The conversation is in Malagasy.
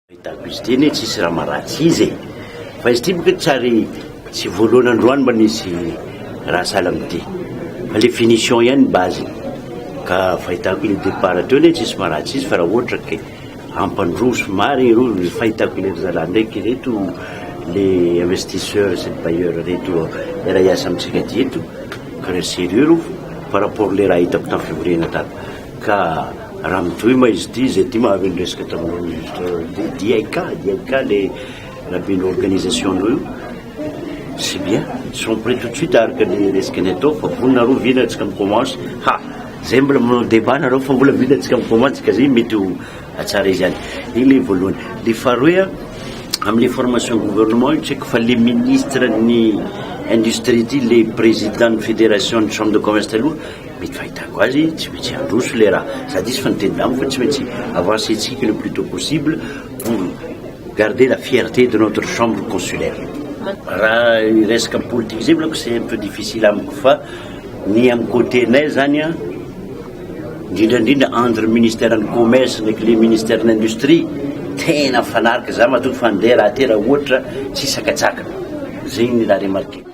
Fahitako izy ity anie tsisy raha maharatsy izy e! Fa izy ity moka tsy ary tsy voalohany androany mba nisy raha sahala amin'ity fa le finition ihany ny base-ny ka fahitako le départ teo anie tsisy maharatsy izy fa raha ohatra ka hampandroso marigny ireo ny fahitako le ry zalahy ndraiky ireto le investisseur sy ny bailleur reto miara hiasa amintsika aty eto karaha sérieux reo par rapport le raha hitako tamin'ny fivoriana tato. Ka raha mitohy ma izy ity, zay ity maha avy ny resaka taminareo DIK, DIK le raben'ny organisation-nao io, c'est bien, ils sont prêts tout de suite araka ny resaka ny atao fa vonona nareo vina antsika mi-commence, ha! zay mbola manao débat nareo fa mbola vina antsika mi-commence ka zay mety ho tsara izy any. Iny le voalohany. Le faharoe a, amle formation gouvernement io tsy haiko fa le ministre ny industrie ity, le président ny fédération ny chambre de commerce taloha, Mety fahitako azy tsy maintsy handroso le raha, sady izy fa niteny tamiko fa tsy maintsy avancer-tsika le plus tôt possible pour garder la fierté de notre chambre consulaire. Raha resaka politique zay manko c'est un peu difficile amiko fa ny amin'ny côté-nay zany an, indrindra indrindra entre ministère ny commerce ndraiky le ministère ny industrie tena mifanaraka, za matoky fa handeha raha ty raha ohatra tsy sakatsakana, zegny ny raha remarqueko.